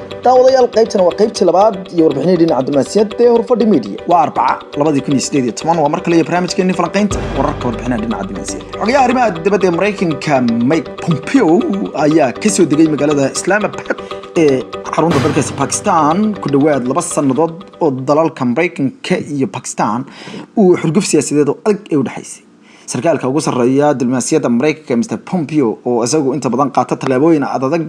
Daawadayaal, qaybtan waa qaybtii labaad iyo warbixinihii dhinaca diblomaasiyadda ee Horfadhi Media. Waa Arbaca, 2018. Waa mar kale iyo barnaamijkeenii falanqaynta wararka, warbixinaha dhinaca diblomaasiyadda. Xogayaha arrimaha dibadda ee Maraykanka Mike Pompeo ayaa kasoo degay magaalada Islamabad ee xarunta dalkaasi Pakistan, ku dhowaad 2 sannadood oo dalalka Maraykanka iyo Pakistan uu xurguf siyaasadeed oo adag ee u dhexaysay. Sarkaalka ugu sarreeya diblomaasiyadda Maraykanka, Mr Pompeo, oo isagu inta badan qaata tallaabooyin adadag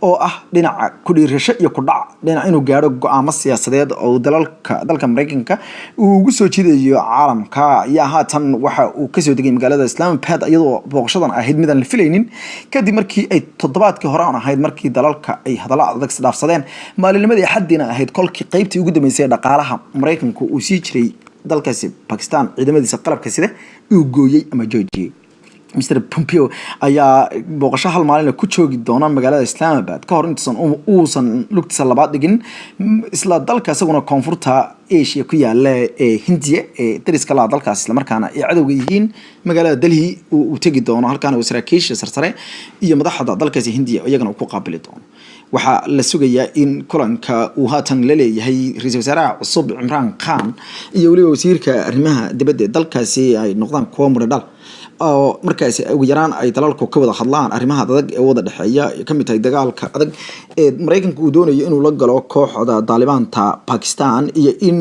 oo ah dhinaca ku dhiirasho iyo ku dhac, dhinac inuu gaadho go'aamo siyaasadeed oo dalalka dalka Maraykanka uu ugu soo jiidayo caalamka, ayaa haatan waxa uu kasoo degay magaalada Islamabad, iyadoo booqashadan ahayd midaan la filaynin, kadib markii ay toddobaadkii hore aan ahayd markii dalalka ay hadallo adag isdhaafsadeen, maalinimadii Axadiina ahayd kolkii qeybtii ugu dambeysay ee dhaqaalaha Maraykanku uu sii jiray dalkaasi Pakistan ciidamadiisa qalabka sida uu gooyey ama joojiyey. Mr Pompeo ayaa booqasho hal maalina ku joogi doona magaalada Islamabad ka hor intuusan uusan lugtiisa labaad dhigin isla dalka isaguna Koonfurta Asia ku yaala ee Hindiya, ee dariska laha dalkaas, islamarkaana ay cadowga yihiin, magaalada Delhi uu tegi doono, halkaana uu saraakiisha sarsare iyo madaxda dalkaasi Hindiya iyagana uu ku qaabili doono. Waxaa la sugayaa in kulanka uu haatan la leeyahay ra-iisul wasaaraha cusub Cimraan Khan iyo weliba wasiirka arrimaha dibadda ee dalkaasi ay noqdaan kuwo muradhal oo markaasi ugu yaraan ay dalalku ka wada hadlaan arrimaha adag ee wada dhexeeya, ay kamid tahay dagaalka adag ee Maraykanka uu doonayo inuu la galo kooxda Daalibaanta Pakistan, iyo in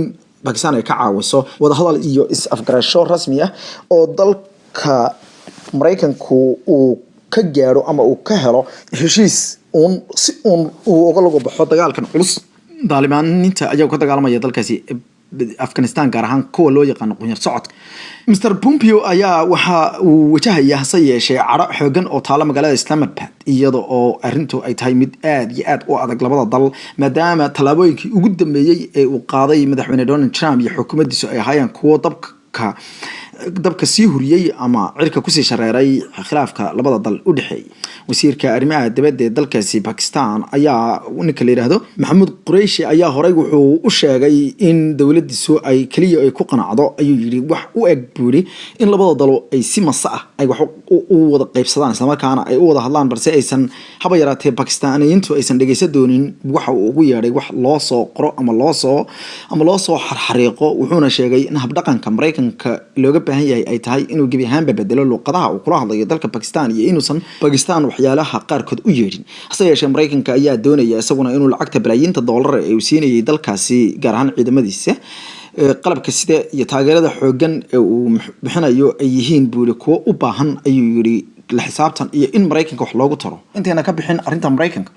Pakistan ay ka caawiso wadahadal iyo is-afgarasho rasmi ah oo dalka Maraykanku uu ka gaadho ama uu ka helo heshiis uun si uun uu uga lagu baxo dagaalkan culus Daalibaaninta ayago ka dagaalamaya dalkaasi Afghanistan, gaar ahaan kuwa loo yaqaano qunyar socodka. Mr Pompeo ayaa waxa uu wajahaya, hase yeeshee, cadho xoogan oo taala magaalada Islamabad, iyada oo arrintu ay tahay mid aad iyo aad u adag labada dal, maadaama tallaabooyinkii ugu dambeeyey ee uu qaaday madaxweyne Donald Trump iyo xukuumaddiisu ay ahaayeen kuwo dabka sii huriyey ama cirka kusii shareeray khilaafka labada dal u dhexeeyay. Wasiirka arrimaha dibadda ee dalkaasi Pakistan ayaa, ninka la yidhaahdo Maxamuud Qureyshi, ayaa horey wuxuu u sheegay in dowladiisu ay keliya ay ku qanacdo, ayuu yidhi, wax u eg buu yidhi in labada dalo ay si masa ah ay wax u wada qaybsadaan, islamarkaana ay u wada hadlaan, balse aysan haba yaraatee Bakistaaniyiintu aysan dhegeysan doonin waxa uu ugu yeedhay wax loo soo qoro ama loo soo xarxariiqo. Wuxuuna sheegay in habdhaqanka Maraykanka looga baahan yahay ay tahay inuu gebi ahaanba bedelo luuqadaha uu kula hadlayo dalka Bakistan iyo inuusan Bakistan waxyaalaha qaarkood u yeedhin. Hase yeeshee, Maraykanka ayaa doonaya isaguna inuu lacagta balaayiinta doolar ee uu siinayay dalkaasi, gaar ahaan ciidamadiisa qalabka sida, iyo taageerada xoogan ee uu bixinayo ay yihiin, buu yidhi, kuwo u baahan, ayuu yidhi, la xisaabtan iyo in Maraykanka wax loogu taro. Intayna ka bixin arrinta Maraykanka,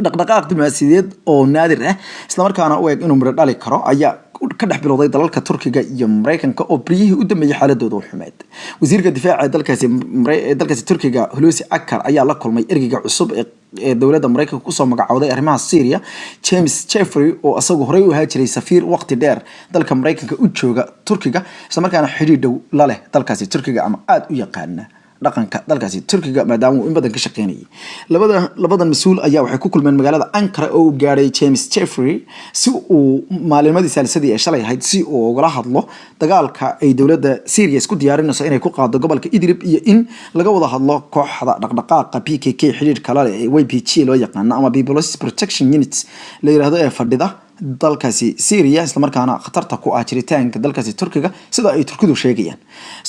dhaqdhaqaaq diblomaasiyadeed oo naadir ah, islamarkaana u eg inuu midho dhali karo, ayaa ka dhex bilowday dalalka Turkiga iyo Maraykanka oo beryihii u dambeeyey xaaladooda u xumeed. Wasiirka difaaca ee dalkaasi Turkiga, Hulusi Akar, ayaa la kulmay ergeyga cusub ee dowladda Maraykanka kusoo magacowday arrimaha Syria, James Jeffrey, oo isagu horey u ahaa jiray safiir waqti dheer dalka Maraykanka u jooga Turkiga, islamarkaana xidhiidh dhow la leh dalkaasi Turkiga ama aada u yaqaana dhaqanka dalkaasi Turkiga, maadaama uu in badan ka shaqeynayay. Labadan mas-uul ayaa waxay ku kulmeen magaalada Ankara oo uu gaadhay James Jeffrey si uu maalinimadii Saalisadii ee shalay ahayd si uu ugala hadlo dagaalka ay dowladda Syria isku diyaarinayso inay ku qaado gobolka Idlib, iyo in laga wada hadlo kooxda dhaqdhaqaaqa PKK xidhiidhka la leh ee YPG loo yaqaano ama People's Protection Units la yiraahdo ee fadhida dalkaasi Syria, islamarkaana khatarta ku ah jiritaanka dalkaasi Turkiga, sida ay Turkidu sheegayaan.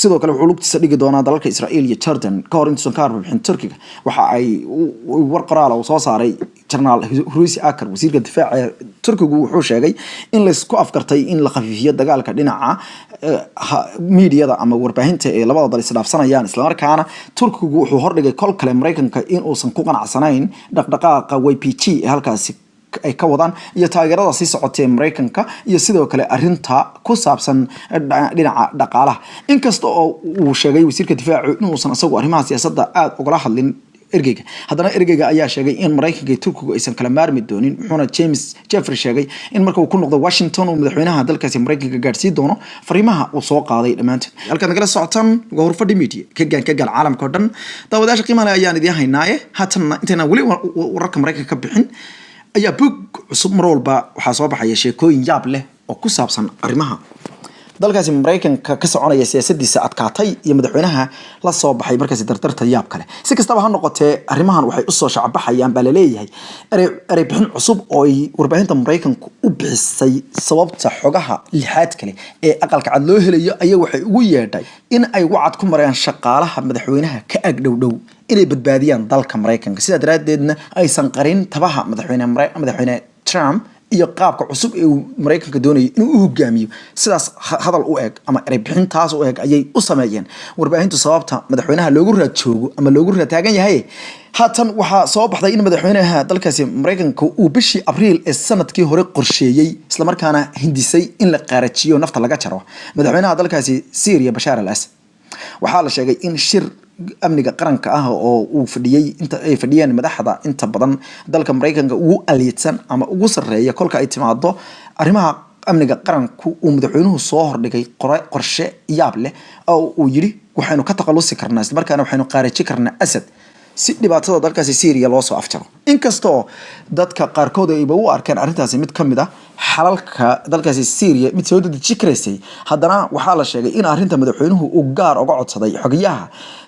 Sidoo kale wuxuu lugtiisa dhigi doonaa dalalka Israel iyo Jordan ka hor intuusan ka warbixin Turkiga. Waxa ay war qoraal uu soo saaray Jenaraal Hulusi Akar, wasiirka difaaca ee Turkigu, wuxuu sheegay in laysku afgartay in la khafiifiyo dagaalka dhinaca miidiyada ama warbaahinta ee labada dal isdhaafsanayaan, islamarkaana Turkigu wuxuu hordhigay kol kale Maraykanka in uusan ku qanacsanayn dhaqdhaqaaqa YPG ee halkaasi ay ka wadaan iyo taageerada sii socotay ee Maraykanka, iyo sidoo kale arinta ku saabsan dhinaca dhaqaalaha. Inkasta oo uu sheegay wasiirka difaacu inuusan isagu arrimaha siyaasadda aada ugala hadlin ergeyga, haddana ergeyga ayaa sheegay in Maraykanka iyo Turkigu aysan kala maarmi doonin. Wuxuuna James Jeffrey sheegay in marka uu ku noqdo Washington uu madaxweynaha dalkaasi Maraykanka gaadhsiin doono fariimaha uu soo qaaday dhammaantood. Halkaad nagala socotaan waa Horfadhi Media. Ka gaan ka gaal caalamka oo dhan, daawadayaasha qiimaha leh ayaan idiin haynaaye. Haatanna, intayna weli wararka Maraykanka ka bixin, ayaa bog cusub mar walba waxaa soo baxaya sheekooyin yaab leh oo ku saabsan arrimaha Dalkaasi Maraykanka ka soconaya siyaasadiisa adkaatay iyo madaxweynaha la soo baxay markaasi dardarta yaab kale. Si kastaba ha noqotee, arrimahan waxay usoo shacbaxayaan baa laleeyahay erey bixin cusub oo ay warbaahinta Maraykanku u bixisay sababta xogaha lixaad kale ee Aqalka Cad loo helayo. Ayaa waxay ugu yeedhay in ay wacad ku mareen shaqaalaha madaxweynaha ka ag dhow dhow inay badbaadiyaan dalka Maraykanka, sidaa daraaddeedna aysan qarin tabaha madaxweyne Trump iyo qaabka cusub ee uu Maraykanka doonayay inuu u hogaamiyo. Sidaas hadal u eg ama erey bixintaas u eg ayay u sameeyeen warbaahintu sababta madaxweynaha loogu raad joogo ama loogu raad taagan yahay. Haatan waxaa soo baxday in madaxweynaha dalkaasi Maraykanka uu bishii Abriil ee sanadkii hore qorsheeyey, islamarkaana hindisay in la qaarajiyo, nafta laga jaro madaxweynaha dalkaasi Syria, Bashaar al Asad. Waxaa la sheegay in shir amniga qaranka ah oo uu fadhiyey, inta ay fadhiyeen madaxda inta badan dalka Maraykanka ugu aliidsan ama ugu sarreeya kolka ay timaado arrimaha amniga qaranku, uu madaxweynuhu soo hordhigay qorshe yaab leh oo uu yidhi waxaynu ka takhalusi karnaa, islamarkaana waxaynu qaaraji karnaa Asad si dhibaatada dalkaasi Syria loo soo afjaro. Inkastoo dadka qaarkood ayba u arkeen arrintaasi mid ka mid ah xalalka dalkaasi Syria mid soo dedeji karaysay, haddana waxaa la sheegay in arrinta madaxweynuhu uu gaar uga codsaday xogayaha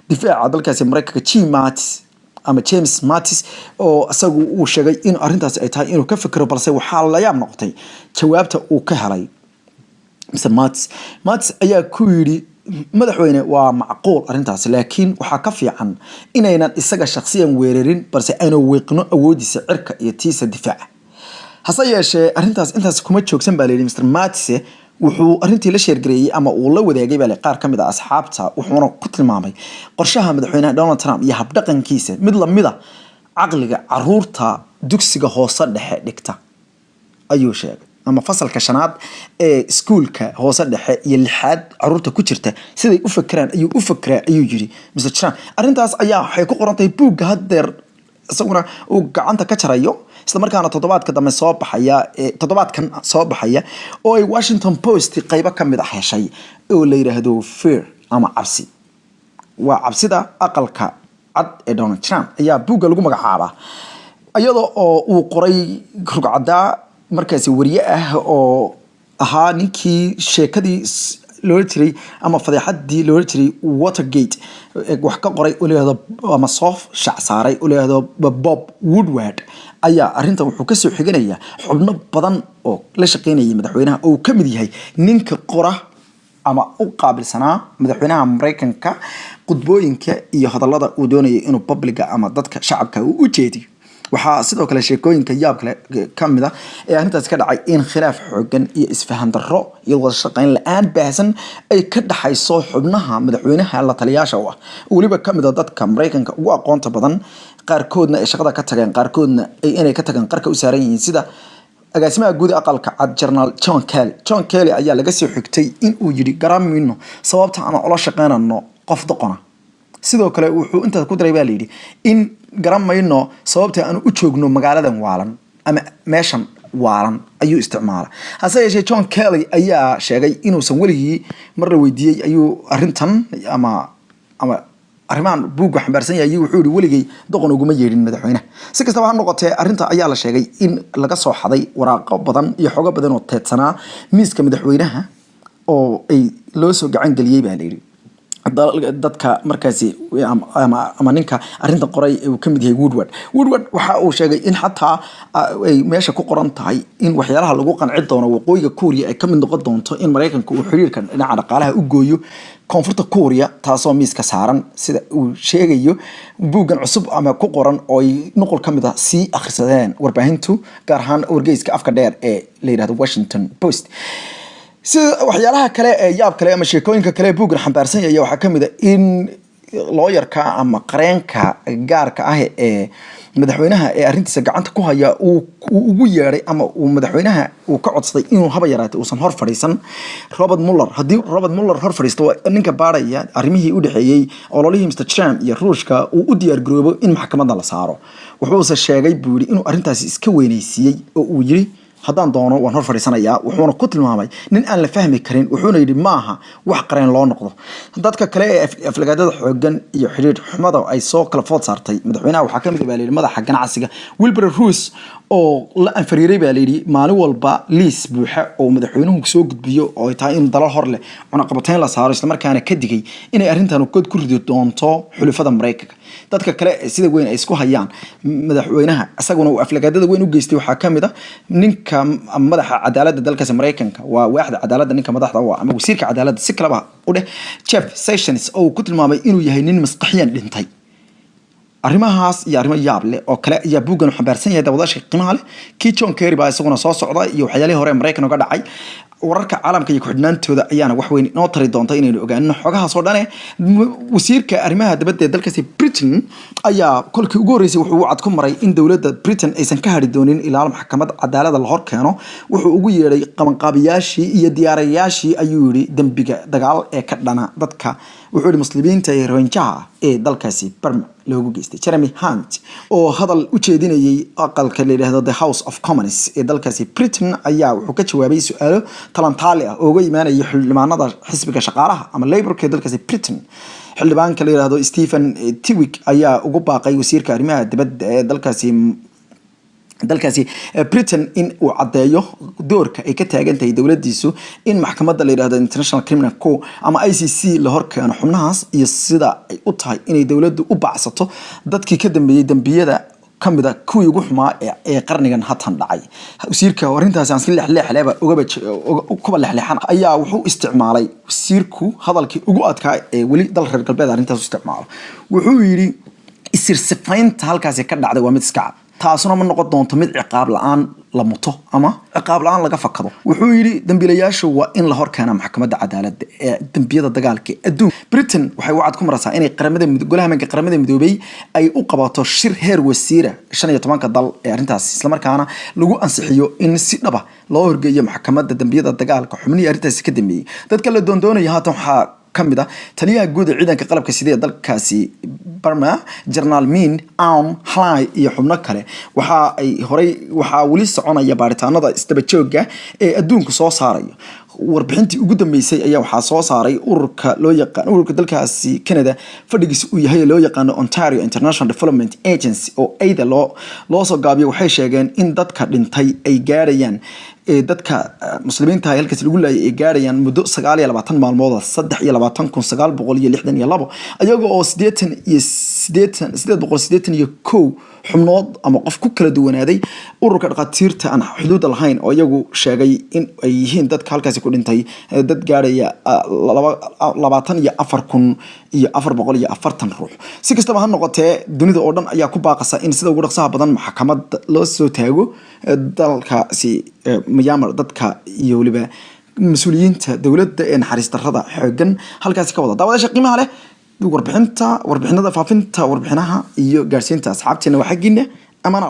difaaca dalkaasi Maraykanka, Jim Mattis ama James Mattis, oo isagu uu sheegay in arrintaasi ay tahay inuu ka fikiro. Balse waxaa la yaab noqotay jawaabta uu ka helay Mr Mattis. Mattis ayaa ku yidhi madaxweyne, waa macquul arrintaasi, laakiin waxaa ka fiican inaynan isaga shakhsiyan weerarin, balse aynu wiiqno awoodiisa cirka iyo tiisa difaaca. Hase yeeshee, arrintaas intaas kuma joogsan baa layidhi. Mr Mattis wuxuu arrintii la share gareeyey ama uu la wadaagay baa qaar ka mid ah asxaabta, wuxuuna ku tilmaamay qorshaha madaxweynaha Donald Trump iyo habdhaqankiisa mid lamida caqliga caruurta dugsiga hoose dhexe dhigta, ayuu sheegay, ama fasalka shanaad ee iskuulka hoose dhexe iyo lixaad caruurta ku jirta siday u fekeraan ayuu u fekeraa, ayuu yiri Mr Trump. Arrintaas ayaa waxay ku qoran tahay buugga haddeer isaguna uu gacanta ka jarayo, islamarkaana toddobaadka dambe soo baxaya, toddobaadkan soo baxaya, oo ay Washington Post qaybo ka mid ah heshay, oo la yidhaahdo Fear ama cabsi. Waa cabsida Aqalka Cad ee Donald Trump ayaa buugga lagu magacaabaa, iyadoo oo uu qoray rugcadaa markaasi wariye ah oo ahaa ninkii sheekadii loola jiray ama fadeexadii loola jiray Watergate wax ka qoray oo layihahdo ama soo shac saaray oo layihahdo Bob Woodward. Ayaa arrintan wuxuu kasoo xiganayaa xubno badan oo la shaqeynayay madaxweynaha, oo uu ka mid yahay ninka qora ama u qaabilsanaa madaxweynaha Maraykanka khudbooyinka iyo hadallada uu doonayay inuu public-ga ama dadka shacabka uu u jeediyo. Waxaa sidoo kale sheekooyinka yaab kale ka mid ah ee arrintaasi ka dhacay in khilaaf xoogan iyo isfahan darro iyo wada shaqayn la-aan baahsan ay ka dhaxayso xubnaha madaxweynaha la taliyaasha u ah, weliba ka mid a dadka Maraykanka ugu aqoonta badan, qaarkoodna ay shaqada ka tageen, qaarkoodna ay inay ka tageen qarka u saaran yihiin, sida agaasimaha guud ee Aqalka Cad, General John Kelly. John Kelly ayaa laga soo xigtay in uu yidhi, "Garan mayno sababta aan ula shaqeynano qof doqona." Sidoo kale wuxuu intaas ku daray baa layidhi in garan mayno sababta aan u joogno magaaladan waalan ama meeshan waalan ayuu isticmaala. Hase yeeshee, John Kelly ayaa sheegay inuusan weligii, mar la weydiiyey ayuu arrintan ama arrimahan buugga xambaarsan yahay, wuxuu yihi, "Weligay doqon uguma yeedhin madaxweynaha." Si kastaba ha noqotee, arrinta ayaa la sheegay in laga soo xaday waraaqo badan iyo xogo badan oo teedsanaa miiska madaxweynaha oo ay loo soo gacan geliyey baa la yidhi dadka markaasi ama ninka arrinta qoray uu ka mid yahay Woodward. Woodward waxa uu sheegay in xataa ay meesha ku qoran tahay in waxyaalaha lagu qanci doono Waqooyiga Kuuriya ay ka mid noqon doonto in Maraykanka uu xiriirka dhinaca dhaqaalaha u gooyo Koonfurta Kuuriya, taasoo miiska saaran sida uu sheegayo buuggan cusub ama ku qoran, oo ay nuqul ka mid ah sii akhrisadeen warbaahintu, gaar ahaan wargeyska afka dheer ee la yidhahdo Washington Post. Sida waxyaalaha kale ee yaab kale ama sheekooyinka kale ee buuggan xambaarsan yahay waxaa kamid a in looyarka ama qareenka gaarka ah ee madaxweynaha ee arrintiisa gacanta ku haya uu ugu yeedhay ama uu madaxweynaha uu ka codsaday inuu haba yaraatay uusan hor fadhiisan Robert Mueller. Haddii Robert Mueller hor fadhiisto, waa ninka baaraya arrimihii u dhexeeyey ololihii Mr Trump iyo Ruushka, uu u diyaar garoobo in maxkamadda la saaro. Wuxuuse sheegay buu yidhi inuu arrintaasi iska weynaysiiyey oo uu yidhi, "Haddaan doono waan hor fadhiisanayaa." Wuxuuna ku tilmaamay nin aan la fahmi karin, wuxuuna yidhi maaha wax qareen loo noqdo. Dadka kale ee aflagaadada xoogan iyo xidhiidh xumada ay soo kala food saartay madaxweynaha waxaa kamid ah baa layidhi madaxa ganacsiga Wilbur Ross. Oo la anfariiray baa layidhi maalin walba liis buuxa oo madaxweynuhu soo gudbiyo oo ay tahay in dalal hor leh cunaqabatayn la saaro, islamarkaana ka digay inay arrintan god ku ridi doonto xulufada Maraykanka. Dadka kale ee sida weyn ay isku hayaan madaxweynaha, isaguna uu aflagaadada weyn u geystay, waxaa ka mid a ninka madaxa cadaaladda dalkaasi Maraykanka, waa waaxda cadaaladda ninka madaxda u ah ama wasiirka cadaaladda si kaleba u dheh, Jeff Sessions, oo uu ku tilmaamay inuu yahay nin maskaxiyan dhintay. Arrimahaas iyo arrimo yaab leh oo kale ayaa buuggan u xambaarsan yahay. Daawadaasha qiimaha leh, kii John Kerry baa isaguna soo socda iyo waxyaalihii hore ee Maraykan uga dhacay. Wararka caalamka iyo ku-xidhnaantooda ayaana wax weyn inoo tari doonta inaynu ogaanino xogahaas oo dhane. Wasiirka arrimaha dibadda ee dalkaasi Britain ayaa kolkii ugu horreysay wuxuu wacad ku maray in dowladda Britain aysan ka hadhi doonin ilaa maxkamad cadaalada la hor keeno. Wuxuu ugu yeedhay qabanqaabiyaashii iyo diyaarayaashii, ayuu yidhi, dembiga dagaal ee ka dhana dadka, wuxuu yidhi, Muslimiinta ee Rohinjaha ah ee dalkaasi Burma loogu geystay. Jeremy Hunt oo hadal u jeedinayay aqalka la yidhaahdo The House of Commons ee dalkaasi Britain ayaa wuxuu ka jawaabay su-aalo talantaali ah oo uga imaanayay xildhibaanada xisbiga shaqaalaha ama Labourka ee dalkaasi Britain. Xildhibaanka la yidhaahdo Stephen Twigg ayaa ugu baaqay wasiirka arrimaha dibadda ee dalkaasi Britain in uu caddeeyo doorka ay ka taagan tahay dowladiisu in maxkamadda la yidhahdo International Criminal Court ama ICC la hor keeno xubnahaas, iyo sida ay u tahay inay dowladdu u bacsato dadkii ka dambeeyey dembiyada kamid a kuwii ugu xumaa ee qarnigan hatan dhacay. Wasiirka arrintaasi aan si leexleexleba ugaba kuba leexleexan ayaa wuxuu isticmaalay wasiirku hadalkii ugu adkaa ee weli dal reer galbeed arrintaas u isticmaalo. Wuxuu yidhi isirsifaynta halkaasi ka dhacday waa mid iska cad, taasuna ma noqon doonto mid ciqaab la-aan la muto ama ciqaab la-aan laga fakado. Wuxuu yidhi dembiilayaashu waa in la hor keenaa maxkamadda cadaaladda ee dembiyada dagaalka ee adduunka. Britain waxay wacad ku maraysaa inay qaramada Golaha Ammaanka Qaramada Midoobay ay u qabato shir heer wasiira 15-ka dal ee arrintaas, islamarkaana lagu ansixiyo in si dhaba loo horgeeyo maxkamadda dembiyada dagaalka xubnihii arrintaasi ka dambeeyey. Dadka la doondoonaya haatan waxaa kamid ah taliyaha guud ee ciidanka qalabka sida ee dalkaasi Burma, General Min Aung Hlaing, iyo xubno kale. Waxa ay horay waxaa weli soconaya baaritaanada isdaba jooga ee adduunku soo saarayo. Warbixintii ugu dambeysay ayaa waxaa soo saaray ururka loo yaqaan, ururka dalkaasi Canada fadhigiisa uu yahay ee loo yaqaano Ontario International Development Agency oo AIDA loo soo gaabiyo. Waxay sheegeen in dadka dhintay ay gaarayaan ee dadka Muslimiinta ah halkaas lagu laayay ay gaarayaan muddo 29 maalmood 23,962, ayaga oo siddeetan iyo siddeetan 881 xubnood ama qof ku kala duwanaaday. Ururka dhakhaatiirta aan xuduudda lahayn oo iyagu sheegay in ay yihiin dadka halkaasi ku dhintay dad gaaraya 24,440 ruux. Si kastaba ha noqotee, dunida oo dhan ayaa ku baaqasa in sida ugu dhaqsaha badan maxkamad loo soo taago dalkaasi Myanmar dadka iyo weliba mas-uuliyiinta dowladda ee naxariis darrada xooggan halkaasi ka wada. Daawadayaasha qiimaha leh, warbixinta, warbixinada, faafinta warbixinaha iyo gaarsiinta asxaabteena waa xaggiina. Amaana.